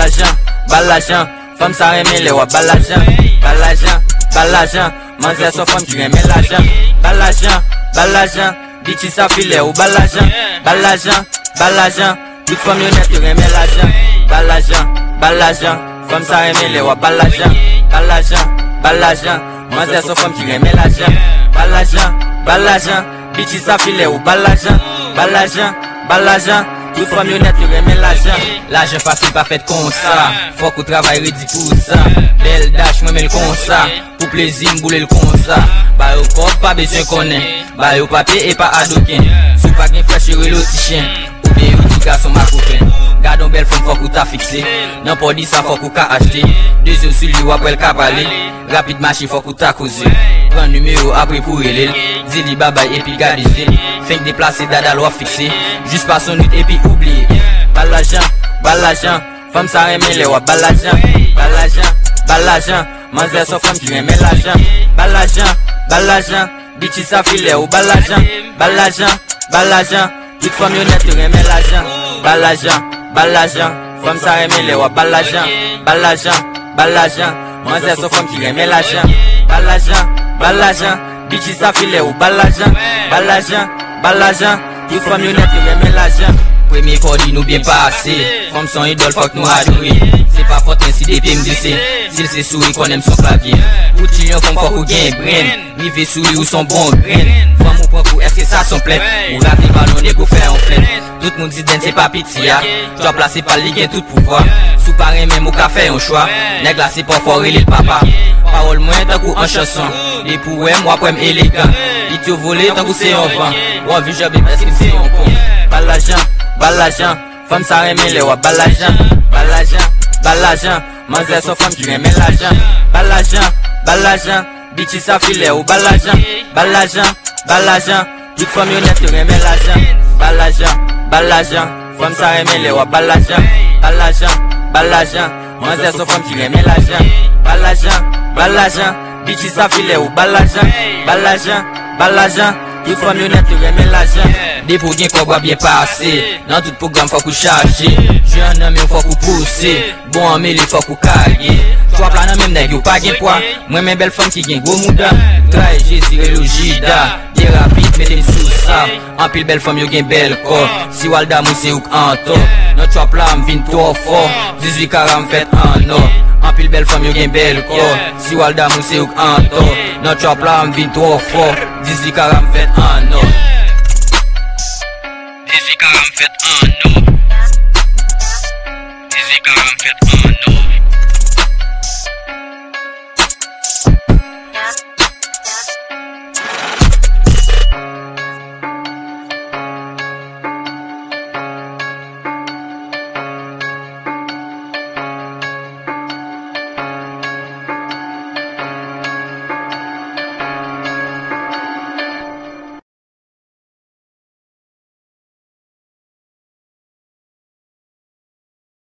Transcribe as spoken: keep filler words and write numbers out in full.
Lajan, ba l lajan. Fanm sa renmen lè w ap ba l lajan. Ba l lajan, ba l lajan. Manzè se yon fanm ki renmen lajan. Ba l lajan, ba l lajan. Bitch sa filè ou ba l lajan. Ba l lajan, ba l lajan. Tout fanm yo nèt yo renmen lajan. Ba l lajan, ba l lajan. Fanm sa renmen lè w ap ba l lajan. Ba l lajan, ba l lajan. Manzè se yon fanm ki renmen lajan. Ba l lajan, ba l lajan. Bitch sa filè ou ba l lajan. Ba l lajan, ba l lajan. Tout fanm yo nèt yo renmen lajan. Lajan fasil pa fèt konsa. Fòk ou travay redi pou sa. Bèl dach mwen men l konsa. Pou plezi m boule l konsa. Ba yo kòb pa bezwen konnen. Ba yo papye e pa adoken. Si w pa gen frè chire lo ti chen. Oubyen yo ti gason makoken. Gade yon bèl fanm fòk ou ta fikse. Nan pòdi sa fòk ou ka achte. De zye sou li w ap wè l ka pale. Rapid mache fòk ou ta koze. Pran nimewo apre pou rele l. Di li babay epi gade zye l. Fenk deplase dada l w ap fikse. Jis pase yon nwit epi ou bliye. Ba l lajan, ba l lajan. Fanm sa renmen lè w ap ba l lajan. Ba l lajan, ba l lajan. Manzè se yon fanm ki renmen lajan. Ba l lajan, ba l lajan. Bitch sa filè ou ba l lajan. Ba l lajan, ba l lajan. Tout fanm yo nèt yo renmen lajan. Ba l lajan, ba l lajan. Fanm sa renmen lè w ap ba l lajan. Ba l lajan, ba l lajan. Manzè se yon fanm ki renmen lajan. Ba l lajan, ba l lajan. Bitch sa filè ou ba l lajan. Ba l lajan, ba l lajan. Tout fanm yo nèt yo renmen lajan. Premye kòdi nou byen pase. Fanm se yon idòl fòk nou adore. Se pa fòt mwen si depi m glise. Si l se souri konnen m se yon klavye. Pou tchil yon fanm fòk ou gen brenn. Rive sou li ou se yon bon grenn. Fanm ou pran kou èske sa se yon plent? Ou rate balon nèg ou fè yon flèt. Tout moun di Dèn se pa piti a. Trap la se pa l li gen tout pouvwa. Si w pa renmen m ou ka fè yon chwa. Nèg la se pa w fò w rele l papa. Pawòl mwen tankou an chanson. Depi w wè m w ap wè m elegan. Bit yo vole tankou se yon van. W anvi janbe m èske m se yon pon? Ba l lajan, ba l lajan. Fanm sa renmen lè w ap ba l lajan. Ba l lajan, ba l lajan. Manzè se yon fanm ki renmen lajan. Ba l lajan, ba l lajan. Bitch sa filè ou ba l lajan. Ba l lajan, ba l lajan. Tout fanm yo nèt yo renmen lajan. Ba l lajan, ba l lajan. Fanm sa renmen lè w ap ba l lajan. Ba l lajan, ba l lajan. Manzè se yon fanm ki renmen lajan. Ba l lajan, ba l lajan. Bitch sa filè ou ba l lajan. Ba l lajan, ba l lajan. Tout fanm yo nèt yo renmen lajan. Depi w gen kòb w ap byen pase. Nan tout pwogram fòk ou chache. Jwe an nan men w fòk ou pouse. Bon an mele fòk ou kage. Trap la nan menm nèg yo pa gen pwa. Mwen men bèl fanm ki gen gwo mouda. Traye Jezi rele w Jida. Byen rapid mete m sou sa. Anpil bèl fanm yo gen bèl kò. Si w al damou se ou k antò. Nan trap la m vin twò fò. Dizuit kara m fèt an nò. Anpil bèl fanm yo gen bèl kò. Si w al damou se ou k antò. Nan trap la m vin twò fò. Dizuit kara m fèt an nò. Dizuit kara m fèt an nò.